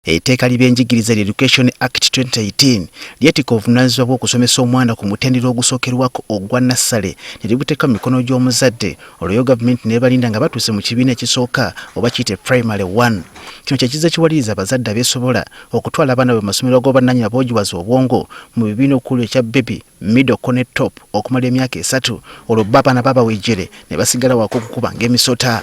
Etteeka ly'ebyenjigiriza lya Education Act 2018 lyetikka obuvunaanyizibwa bw'okusomesa omwana ku mutendera ogusookerwako ogwa nassale ne libuteeka mu mikono gy'omuzadde, olwo yo gavumenti n'ebalinda nga batuuse mu kibiina ekisooka oba kiyite Primary One. Kino kye kizze kiwaliriza abazadde abeesobola okutwala abaana baabwe mu masomero g'obwannannyini aboogiwaza obwongo mu bibiina okuli ekya Baby, Middle ko ne Top okumala emyaka 3, olwo bo abaana babawejjere ne basigala waka okukuba ng'emisota.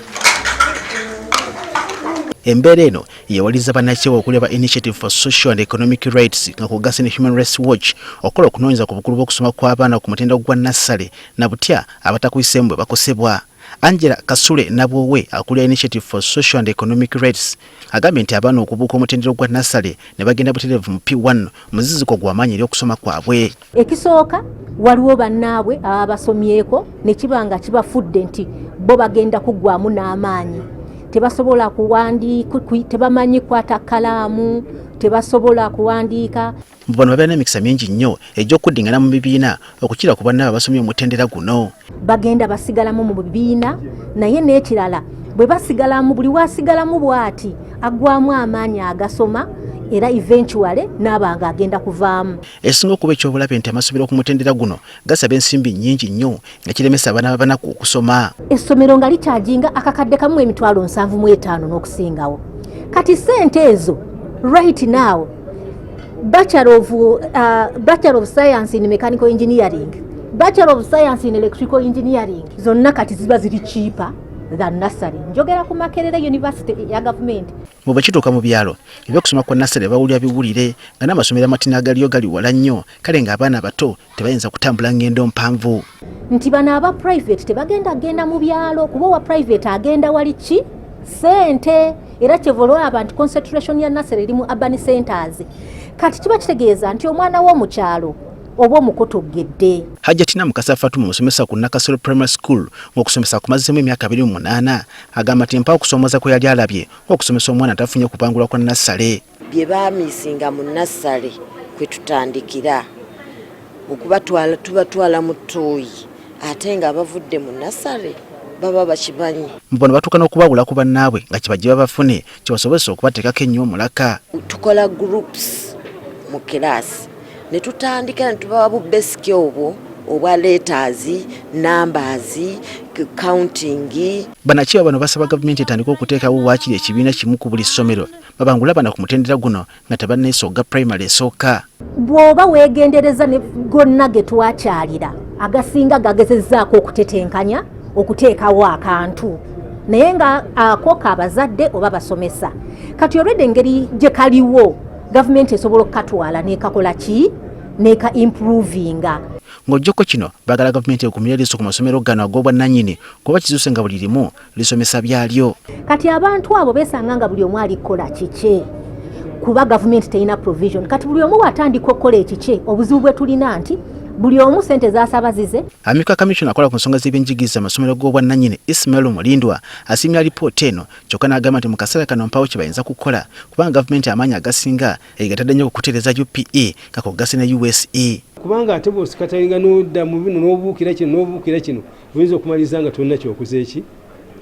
Embeera eno yewaliriza bannakyewa okuli aba Initiative for Social and Economic Rights nga kw'ogasse ne Human Rights Watch okukola okunoonyereza ku bukulu bw'okusoma kw'abaana ku mutendera gwa nassale na butya abatakuyiseemu bwe bakosebwa. Angela Kasule Nabwowe akulira Initiative for Social and Economic Rights agambye nti abaana okubuuka omutendera gwa nassale ne bagenda butereevu mu P1 muziziko gw'amaanyi eri okusoma kwabwe. Ekisooka, waliwo bannaabwe ababasomyeko ne kiba nga kibafudde nti bo bagenda kuggwamu n'amaanyi, tebasobola kuwandiika, tebamanyi kukwata kkalaamu, tebasobola kuwandiika. Bano babeera n'emikisa mingi nnyo egy'okuddingana mu bibiina okukira ku bannaabwe abasomye omutendera guno. Bagenda basigalamu mu bibiina, naye n'ekirala bwe basigalamu, buli waasigalamu bw'ati aggwamu amaanyi agasoma era eventually n'aba nga agenda kuvaamu. Ekisinga okuba eky'obulabe nti amasomero ku mutendera guno gasaba ensimbi nnyingi nnyo nga kiremesa abaana b'abanaku okusoma. Essomero nga likyajinga akakadde kamu 75,000 n'okusingawo. Kati ssente ezo right now Bachelor of Science in Mechanical Engineering, Bachelor of Science in Electrical Engineering zonna kati ziba ziri cheaper than nursery. Njogera ku Makerere University ya gavumenti. Mu bwe kituuka mu byalo, ebyokusoma kwa nassale bawulira biwulire nga n'amasomero amatini agaliyo gali wala nnyo, kale ng'abaana abato tebayinza kutambula ngendo mpanvu. Nti bano aba private tebagenda genda mu byalo, kuba owa private agenda wali ki sente, era kyeva olwaba nti concentration ya nursery eri mu urban centers. Kati kiba kitegeeza nti omwana w'omukyalo oba omukotoggedde. Hajjati Namukasa Fatuma, omusomesa ku Nakasero Primary School ng'okusomesa akumazeemu emyaka 28, agamba nti mpaawo okusoomooza kwe yali alabye ng'okusomesa omwana tafunye kupangulwa kwa nassale. Bye baamisinga mu nassale kwe tutandikira okubatwala, tubatwala mu ttooyi ate nga abavudde mu nassale baba bakimanyi. Mu bano batuuka n'okubawula ku bannaabwe nga kibajje babafune kibasobozesa okubateekako ennyo omulaka. Tukola groups mu kiraasi ne tutandika ne tubawa bu basic obwo obwa letters, numbers, counting. Bannakyewa bano basaba gavumenti etandike okuteekawo waakiri ekibiina kimu ku buli ssomero babangule abaana ku mutendera guno nga tebanneesogga primary esooka. Bw'oba weegendereza ne gonna ge twakyalira agasinga gagezezzaako okutetenkanya okuteekawo akantu, naye nga ako kabazadde oba basomesa. Kati olwedde engeri gye kaliwo, gavumenti esobola okukatwala n'ekakola ki n'eka improvinga. Ng'oggyeko kino, baagala gavumenti egumire eriiso ku masomero gano ag'obwannannyini kuba kizuuse nga buli limu lisomesa byalyo. Kati abantu abo beesanga nga buli omu ali kukola kikye kuba gavumenti terina provision. Kati buli omu bw'atandika okukola ekikye, obuzibu bwe tulina nti buli omu sente z'asaba zize. Amyuka kamishona akola ku nsonga z'ebyenjigiriza mu masomero g'obwannannyini Ismail Mulindwa asiimye alipoota eno, kyokka n'agamba nti mu kaseera kano mpaawo kye bayinza kukola kubanga gavumenti amaanyi agasinga egatadde nnyo ku kutereeza UPE nga kw'ogasse ne USE. Kubanga ate bw'osikatalinga n'odda mu bino n'obuukira kino n'obuukira kino, oyinza okumaliriza nga tolina kyokoze eki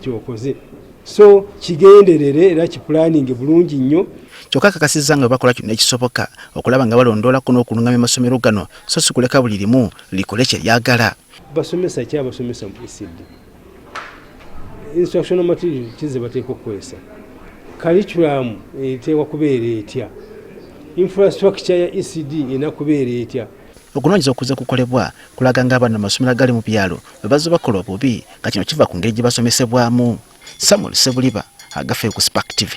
kyokoze. So kigenderere era kipulaninge bulungi nnyo. Kyokka akakasizza nga bwe bakola kyonna ekisoboka okulaba nga balondoolako n'okulungamya amasomero gano so si kuleka buli limu likole kye lyagala. Basomesa ki abasomesa mu ECD? Instructional material ki ze bateekwa okukozesa? Curriculum eteekwa kubeera etya? Infrastructure ya ECD erina kubeera etya? Okunoonyereza okuzze kukolebwa kulaga ng'abaana mu masomero agali mu byalo bwe bazze bakola obubi nga kino kiva ku ngeri gye basomesebwamu. Samuel Ssebuliba, Agafeeyo ku Spark TV.